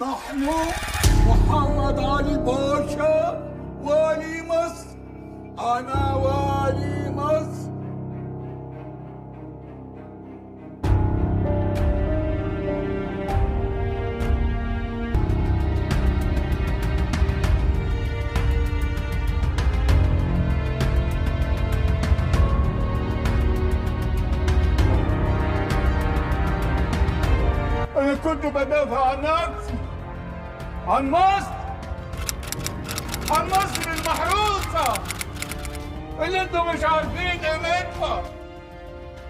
نحن محمد علي باشا والي مصر، أنا والي مصر. أنا كنت بدافع عن نفسي، عن مصر، عن مصر المحروسة اللي انتم مش عارفين قيمتها.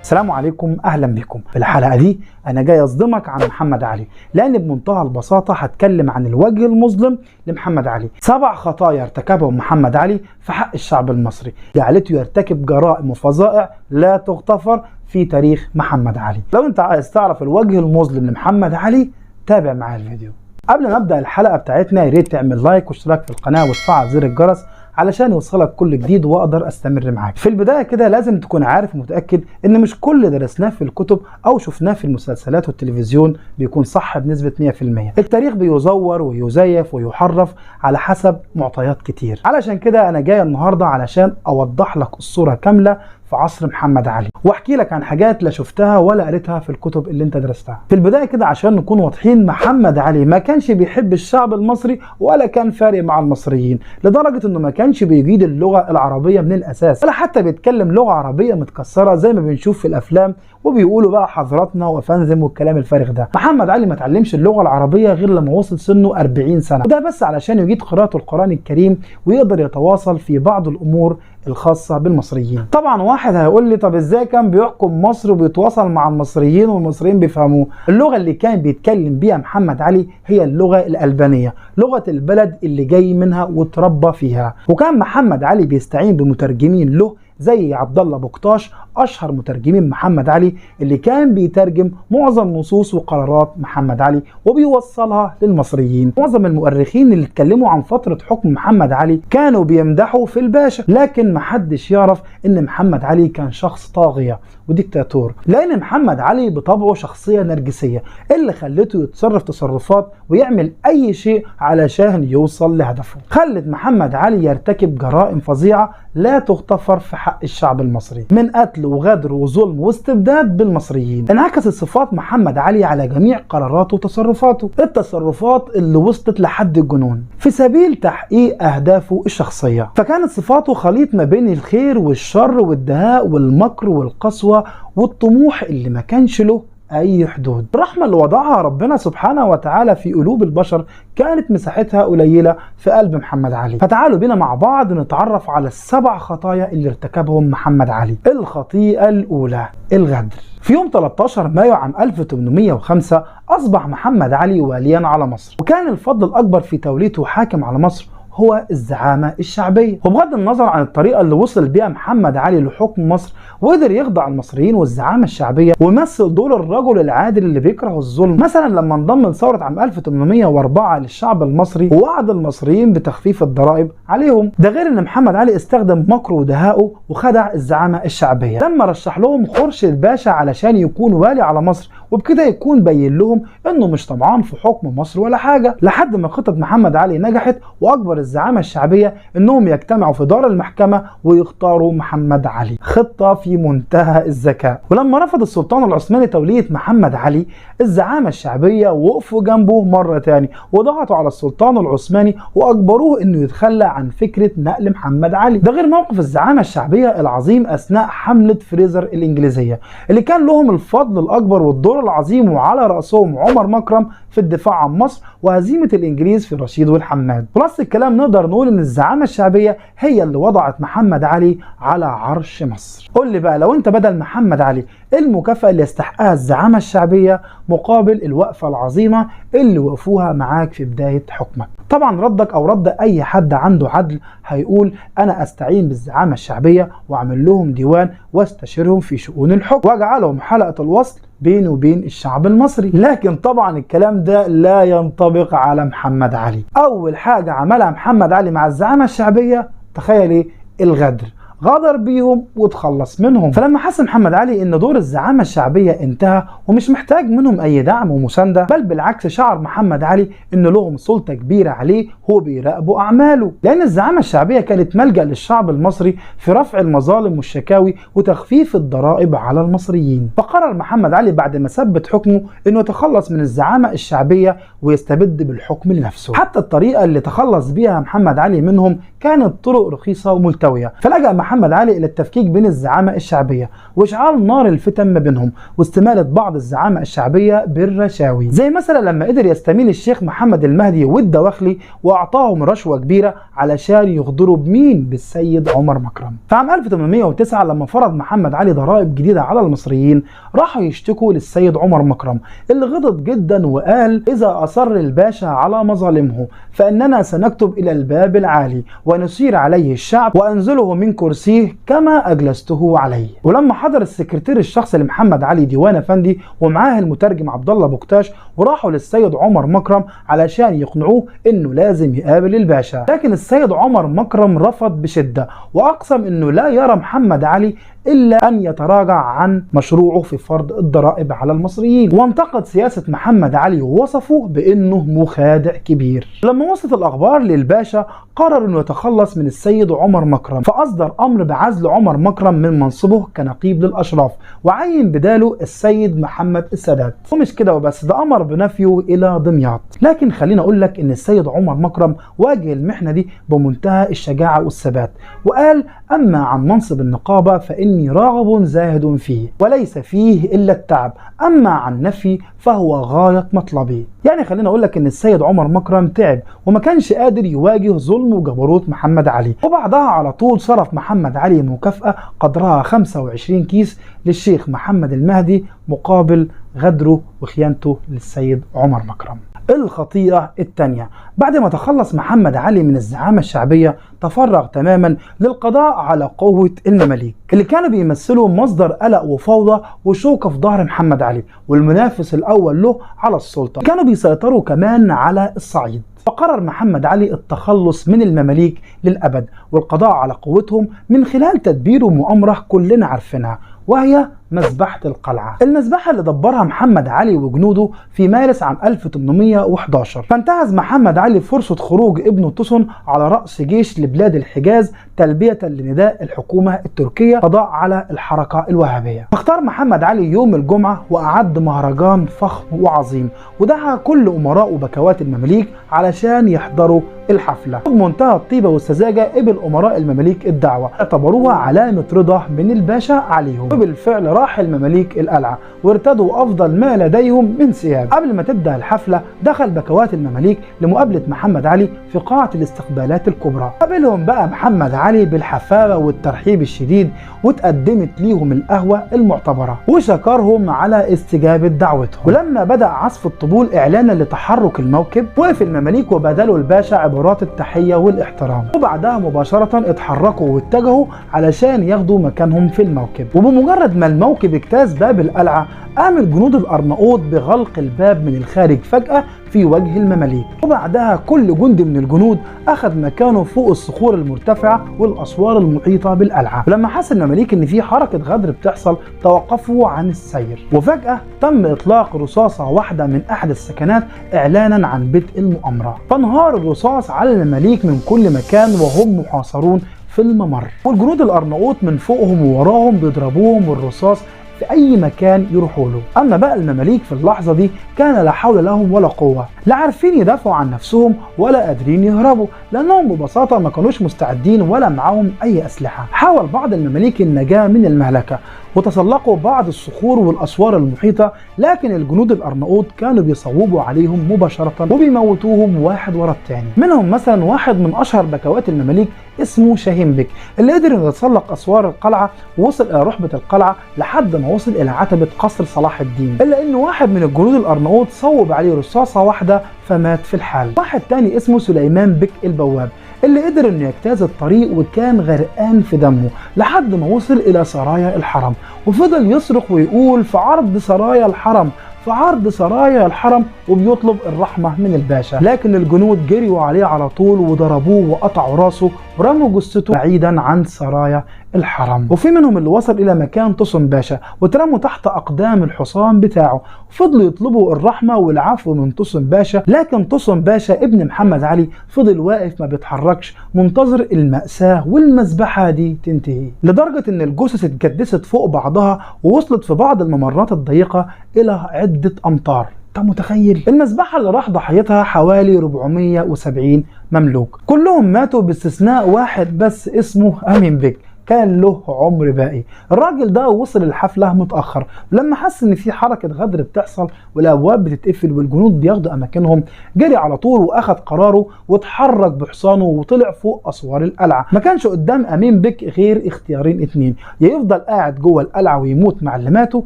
السلام عليكم، اهلا بكم. في الحلقة دي انا جاي اصدمك عن محمد علي، لان بمنتهى البساطة هتكلم عن الوجه المظلم لمحمد علي. 7 خطايا ارتكبهم محمد علي في حق الشعب المصري جعلته يرتكب جرائم وفظائع لا تغتفر في تاريخ محمد علي. لو انت عايز تعرف الوجه المظلم لمحمد علي تابع معايا الفيديو. قبل ما ابدا الحلقة بتاعتنا يا ريت تعمل like واشتراك في القناة وتفعل زر الجرس علشان يوصلك كل جديد واقدر استمر معاك. في البداية كده لازم تكون عارف ومتاكد ان مش كل درسناه في الكتب او شفناه في المسلسلات والتلفزيون بيكون صح بنسبة 100%. التاريخ بيزور ويزيف ويحرف على حسب معطيات كتير. علشان كده انا جاي النهارده علشان اوضح لك الصورة كاملة في عصر محمد علي، واحكي لك عن حاجات لا شفتها ولا قريتها في الكتب اللي انت درستها. في البداية كده عشان نكون واضحين، محمد علي ما كانش بيحب الشعب المصري ولا كان فارق مع المصريين، لدرجة انه ما كانش بيجيد اللغة العربية من الاساس، ولا حتى بيتكلم لغة عربية متكسره زي ما بنشوف في الافلام وبيقولوا بقى حضراتنا وفنزم والكلام الفارغ ده. محمد علي ما اتعلمش اللغة العربية غير لما وصل سنة 40 سنة، وده بس علشان يجيد قراءة القران الكريم ويقدر يتواصل في بعض الامور الخاصة بالمصريين. طبعا واحد هيقول لي طب ازاي كان بيحكم مصر وبيتواصل مع المصريين والمصريين بيفهموه؟ اللغة اللي كان بيتكلم بيها محمد علي هي اللغة الألبانية، لغة البلد اللي جاي منها وتربى فيها. وكان محمد علي بيستعين بمترجمين له زي عبد الله بقطاش، اشهر مترجمين محمد علي، اللي كان بيترجم معظم نصوص وقرارات محمد علي وبيوصلها للمصريين. معظم المؤرخين اللي اتكلموا عن فترة حكم محمد علي كانوا بيمدحوا في الباشا، لكن محدش يعرف ان محمد علي كان شخص طاغية وديكتاتور، لان محمد علي بطبعه شخصية نرجسية اللي خلته يتصرف تصرفات ويعمل اي شيء علشان يوصل لهدفه. خلت محمد علي يرتكب جرائم فظيعة لا تغتفر في حق الشعب المصري، من قتل وغدر وظلم واستبداد بالمصريين. انعكست صفات محمد علي على جميع قراراته وتصرفاته، التصرفات اللي وصلت لحد الجنون في سبيل تحقيق اهدافه الشخصية. فكانت صفاته خليط ما بين الخير والشر والدهاء والمكر والقسوة والطموح اللي ما كانش له اي حدود. الرحمة اللي وضعها ربنا سبحانه وتعالى في قلوب البشر كانت مساحتها قليلة في قلب محمد علي. فتعالوا بينا مع بعض نتعرف على ال7 خطايا اللي ارتكبهم محمد علي. الخطيئة الأولى، الغدر. في يوم 13 مايو عام 1805 أصبح محمد علي واليا على مصر، وكان الفضل الأكبر في توليته حاكم على مصر هو الزعامة الشعبية. وبغض النظر عن الطريقة اللي وصل بيها محمد علي لحكم مصر وقدر يخضع المصريين والزعامة الشعبية ويمثل دور الرجل العادل اللي بيكره الظلم، مثلا لما انضم لثورة عام 1804 للشعب المصري ووعد المصريين بتخفيف الضرائب عليهم. ده غير ان محمد علي استخدم مكره ودهائه وخدع الزعامة الشعبية لما رشح لهم خورشيد باشا علشان يكون والي على مصر، وبكده يكون بين لهم انه مش طمعان في حكم مصر ولا حاجة. لحد ما خطة محمد علي نجحت واجبر الزعامة الشعبية انهم يجتمعوا في دار المحكمة ويختاروا محمد علي. خطة في منتهى الذكاء. ولما رفض السلطان العثماني تولية محمد علي، الزعامة الشعبية وقفوا جنبه مرة تاني وضغطوا على السلطان العثماني واجبروه انه يتخلى عن فكرة نقل محمد علي. ده غير موقف الزعامة الشعبية العظيم اثناء حملة فريزر الانجليزية اللي كان لهم الفضل الاكبر والدور العظيم وعلى رأسهم عمر مكرم في الدفاع عن مصر وهزيمة الانجليز في رشيد والحماد. خلاص الكلام نقدر نقول ان الزعامة الشعبية هي اللي وضعت محمد علي على عرش مصر. قول لي بقى لو انت بدل محمد علي، ايه المكافأة اللي يستحقها الزعامة الشعبية مقابل الوقفة العظيمة اللي وقفوها معاك في بداية حكمك؟ طبعا ردك او رد اي حد عنده عدل هيقول انا استعين بالزعامة الشعبية واعمل لهم ديوان واستشيرهم في شؤون الحكم واجعلهم حلقة الوصل بينه وبين الشعب المصري. لكن طبعا الكلام ده لا ينطبق على محمد علي. اول حاجة عملها محمد علي مع الزعامة الشعبية تخيل ايه؟ الغدر. غدر بيهم وتخلص منهم. فلما حس محمد علي ان دور الزعامة الشعبية انتهى ومش محتاج منهم اي دعم ومساندة، بل بالعكس شعر محمد علي ان لهم سلطة كبيرة عليه، هو بيراقبوا اعماله، لان الزعامة الشعبية كانت ملجأ للشعب المصري في رفع المظالم والشكاوي وتخفيف الضرائب على المصريين. فقرر محمد علي بعد ما ثبت حكمه انه يتخلص من الزعامة الشعبية ويستبد بالحكم لنفسه. حتى الطريقة اللي تخلص بيها محمد علي منهم كانت طرق رخيصة وملتوية. فلجأ محمد علي الى التفكيك بين الزعامة الشعبية واشعال نار الفتن ما بينهم واستمالة بعض الزعامة الشعبية بالرشاوي، زي مثلا لما قدر يستميل الشيخ محمد المهدي والدواخلي واعطاهم رشوة كبيرة علشان يغدروا بمين؟ بالسيد عمر مكرم. فعام 1809 لما فرض محمد علي ضرائب جديدة على المصريين راحوا يشتكوا للسيد عمر مكرم اللي غضب جدا وقال: إذا أصر الباشا على مظالمه فإننا سنكتب إلى الباب العالي ونسير عليه الشعب وأنزله من كرسيه كما أجلسته عليه. ولما حضر السكرتير الشخصي لمحمد علي ديوان أفندي ومعاه المترجم عبد الله بوكتاش وراحوا للسيد عمر مكرم علشان يقنعوه إنه لازم يقابل الباشا، لكن السيد عمر مكرم رفض بشدة وأقسم إنه لا يرى محمد علي إلا أن يتراجع عن مشروعه في فرض الضرائب على المصريين، وانتقد سياسة محمد علي ووصفه بأنه مخادع كبير. لما وصلت الأخبار للباشا قرر أنه يتخلص من السيد عمر مكرم، فأصدر أمر بعزل عمر مكرم من منصبه كنقيب للأشراف وعين بداله السيد محمد السادات. ومش كده وبس، ده أمر بنفيه إلى دمياط. لكن خلينا أقول لك إن السيد عمر مكرم واجه المحنة دي بمنتهى الشجاعة والثبات، وقال: أما عن منصب النقابة فإني راغب زاهد فيه وليس فيه إلا التعب، أما عن نفي فهو غاية مطلبي. يعني خلينا أقول لك إن السيد عمر مكرم تعب وما كانش قادر يواجه ظلم وجبروت محمد علي. وبعدها على طول صرف محمد علي مكافأة قدرها 25 كيس للشيخ محمد المهدي مقابل غدره وخيانته للسيد عمر مكرم. الخطيئة الثانية، بعد ما تخلص محمد علي من الزعامة الشعبية تفرغ تماما للقضاء على قوة المماليك اللي كانوا بيمثلوا مصدر قلق وفوضى وشوكة في ظهر محمد علي والمنافس الأول له على السلطة. كانوا بيسيطروا كمان على الصعيد. فقرر محمد علي التخلص من المماليك للأبد والقضاء على قوتهم من خلال تدبير مؤامرة كلنا عارفينها، وهي مذبحة القلعة. المذبحة اللي دبرها محمد علي وجنوده في مارس عام 1811. فانتهز محمد علي فرصة خروج ابنه توسن على رأس جيش لبلاد الحجاز تلبية لنداء الحكومة التركية قضاء على الحركة الوهابية. فاختار محمد علي يوم الجمعة وأعد مهرجان فخم وعظيم ودعا كل أمراء وبكوات المماليك علشان يحضروا الحفلة. بمنتهى الطيبة والسذاجة قبل أمراء المماليك الدعوة، اعتبروها علامة رضا من الباشا عليهم، وبالفعل راح المماليك القلعة وارتدوا أفضل ما لديهم من ثياب. قبل ما تبدأ الحفلة دخل بكوات المماليك لمقابلة محمد علي في قاعة الاستقبالات الكبرى. قابلهم بقى محمد علي بالحفاوة والترحيب الشديد وتقدمت ليهم القهوة المعتبرة وشكرهم على استجابة دعوتهم. ولما بدأ عزف الطبول إعلانا لتحرك الموكب وقف المماليك وبادلوا الباشا عبارات التحية والاحترام، وبعدها مباشرة اتحركوا واتجهوا علشان ياخدوا مكانهم في الموكب. وبمجرد ما الموكب اجتاز باب القلعة قام الجنود الأرناؤوط بغلق الباب من الخارج فجأة في وجه المماليك، وبعدها كل جندي من الجنود أخذ مكانه فوق الصخور المرتفعة والأسوار المحيطة بالقلعة. ولما حس المماليك إن في حركة غدر بتحصل توقفوا عن السير، وفجأة تم إطلاق رصاصة واحدة من أحد السكنات إعلانا عن بدء المؤامرة. فانهار الرصاص على المماليك من كل مكان وهم محاصرون في الممر، والجنود الأرناؤوط من فوقهم ووراهم بيضربوهم بالرصاص في أي مكان يروحوا له. أما بقى المماليك في اللحظة دي كان لا حول لهم ولا قوة، لا عارفين يدافعوا عن نفسهم ولا قادرين يهربوا، لأنهم ببساطة ما كانوش مستعدين ولا معاهم أي أسلحة. حاول بعض المماليك النجاة من المهلكة وتسلقوا بعض الصخور والأسوار المحيطة، لكن الجنود الأرناؤوط كانوا بيصوبوا عليهم مباشرة وبيموتوهم واحد ورا الثاني. منهم مثلا واحد من أشهر بكوات المماليك اسمه شاهين بك، اللي قدر انه يتسلق أسوار القلعة ووصل إلى رحبة القلعة لحد ما وصل إلى عتبة قصر صلاح الدين، إلا إن واحد من الجنود الأرناؤوط صوب عليه رصاصة واحدة فمات في الحال. واحد تاني اسمه سليمان بك البواب، اللي قدر انه يجتاز الطريق وكان غرقان في دمه لحد ما وصل الى سرايا الحرم، وفضل يصرخ ويقول في عرض سرايا الحرم، في عرض سرايا الحرم، وبيطلب الرحمة من الباشا. لكن الجنود جريوا عليه على طول وضربوه وقطعوا راسه ورموا جثته بعيدا عن سرايا الحرم. وفي منهم اللي وصل الى مكان طوسون باشا وترموا تحت اقدام الحصان بتاعه، وفضلوا يطلبوا الرحمة والعفو من طوسون باشا، لكن طوسون باشا ابن محمد علي فضل واقف ما بيتحركش، منتظر المأساة والمذبحة دي تنتهي، لدرجة ان الجثث اتجدست فوق بعضها ووصلت في بعض الممرات الضيقة الى عدة امتار. انت متخيل؟ المذبحة اللي راح ضحيتها حوالي 470 مملوك، كلهم ماتوا باستثناء واحد بس اسمه أمين بك، كان له عمر باقي. الراجل ده وصل الحفلة متأخر، ولما حس ان في حركة غدر بتحصل والابواب بتتقفل والجنود بياخدوا اماكنهم، جري على طول واخد قراره واتحرك بحصانه وطلع فوق اسوار القلعة. ما كانش قدام امين بك غير اختيارين اتنين، يا يفضل قاعد جوه القلعة ويموت مع اللي ماتوا،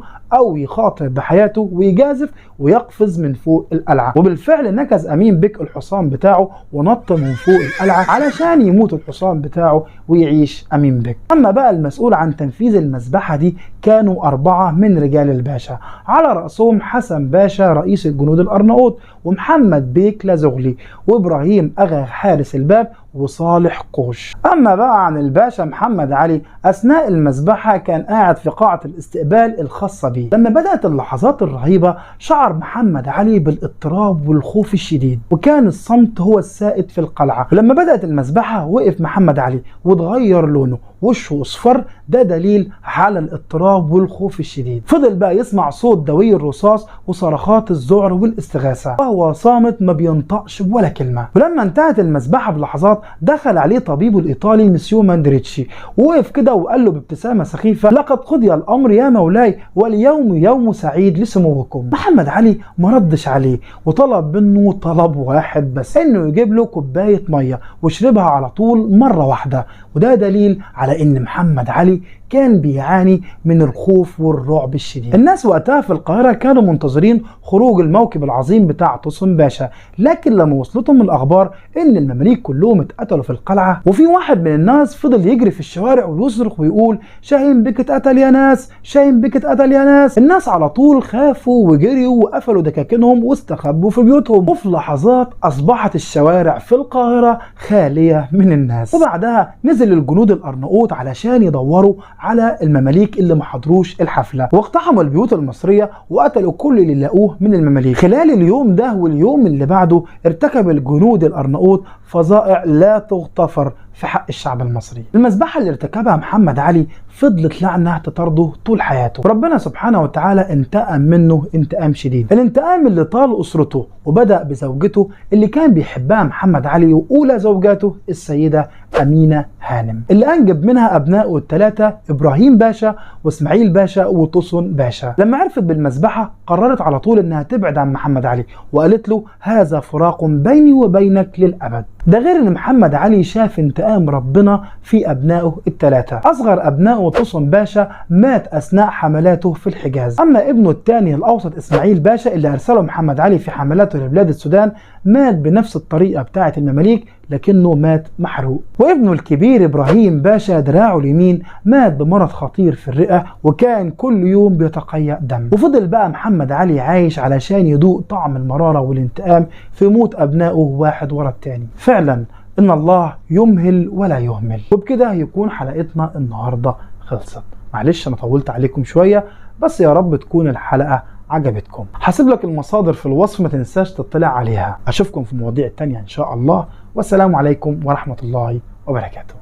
او يخاطر بحياته ويجازف ويقفز من فوق القلعة. وبالفعل نكز امين بك الحصان بتاعه ونط من فوق القلعة علشان يموت الحصان بتاعه ويعيش امين بك. اما بقى المسؤول عن تنفيذ المذبحة دي كانوا 4 من رجال الباشا، على رأسهم حسن باشا رئيس الجنود الأرناؤوط، ومحمد بيك لازغلي، وإبراهيم أغا حارس الباب، وصالح قوش. أما بقى عن الباشا محمد علي، أثناء المذبحة كان قاعد في قاعة الاستقبال الخاصة به. لما بدأت اللحظات الرهيبة شعر محمد علي بالاضطراب والخوف الشديد، وكان الصمت هو السائد في القلعة. ولما بدأت المذبحة وقف محمد علي وتغير لونه، وشه اصفر، ده دليل على الاضطراب والخوف الشديد. فضل بقى يسمع صوت دوي الرصاص وصرخات الذعر والاستغاثة، وهو صامت ما بينطقش ولا كلمة. ولما انتهت المذبحة بلحظات دخل عليه طبيبه الايطالي مسيو ماندريتشي، ووقف كده وقال له بابتسامة سخيفة: لقد قضي الامر يا مولاي، واليوم يوم سعيد لسموكم. محمد علي ما ردش عليه وطلب منه طلب واحد بس، انه يجيب له كوباية مية ويشربها على طول مرة واحدة. وده دليل على ان محمد علي كان بيعاني من الخوف والرعب الشديد. الناس وقتها في القاهرة كانوا منتظرين خروج الموكب العظيم بتاع طوسون باشا، لكن لما وصلتهم الأخبار إن المماليك كلهم اتقتلوا في القلعة، وفي واحد من الناس فضل يجري في الشوارع ويصرخ ويقول: شاهين بك اتقتل يا ناس، شاهين بك اتقتل يا ناس. الناس على طول خافوا وجريوا وقفلوا دكاكينهم واستخبوا في بيوتهم، وفي لحظات أصبحت الشوارع في القاهرة خالية من الناس. وبعدها نزل الجنود الأرناؤوط علشان يدوروا على المماليك اللي ما حضروش الحفلة، واقتحموا البيوت المصرية وقتلوا كل اللي لاقوه من المماليك. خلال اليوم ده واليوم اللي بعده ارتكب الجنود الأرناؤوط فظائع لا تغتفر في حق الشعب المصري. المذبحة اللي ارتكبها محمد علي فضلت لعنة تطارده طول حياته، ربنا سبحانه وتعالى انتقم منه انتقام شديد، الانتقام اللي طال أسرته وبدأ بزوجته اللي كان بيحبها محمد علي وأولى زوجاته السيدة أمينة هانم، اللي أنجب منها أبنائه الثلاثة إبراهيم باشا وإسماعيل باشا وطوسون باشا. لما عرفت بالمذبحة قررت على طول إنها تبعد عن محمد علي، وقالت له: هذا فراق بيني وبينك للأبد. ده غير ان محمد علي شاف انتقام ربنا في ابنائه الثلاثة. اصغر ابنائه طوسون باشا مات اثناء حملاته في الحجاز، اما ابنه الثاني الاوسط اسماعيل باشا اللي ارسله محمد علي في حملاته لبلاد السودان مات بنفس الطريقة بتاعه المماليك، لكنه مات محروق. وابنه الكبير ابراهيم باشا دراعه اليمين مات بمرض خطير في الرئة، وكان كل يوم بيتقيأ دم. وفضل بقى محمد علي عايش علشان يذوق طعم المرارة والانتقام في موت ابنائه واحد ورا الثاني. فعلا ان الله يمهل ولا يهمل. وبكده يكون حلقتنا النهارده خلصت. معلش انا طولت عليكم شوية، بس يا رب تكون الحلقة عجبتكم. هسيب لك المصادر في الوصف، ما تنساش تطلع عليها. اشوفكم في مواضيع تانية ان شاء الله، والسلام عليكم ورحمة الله وبركاته.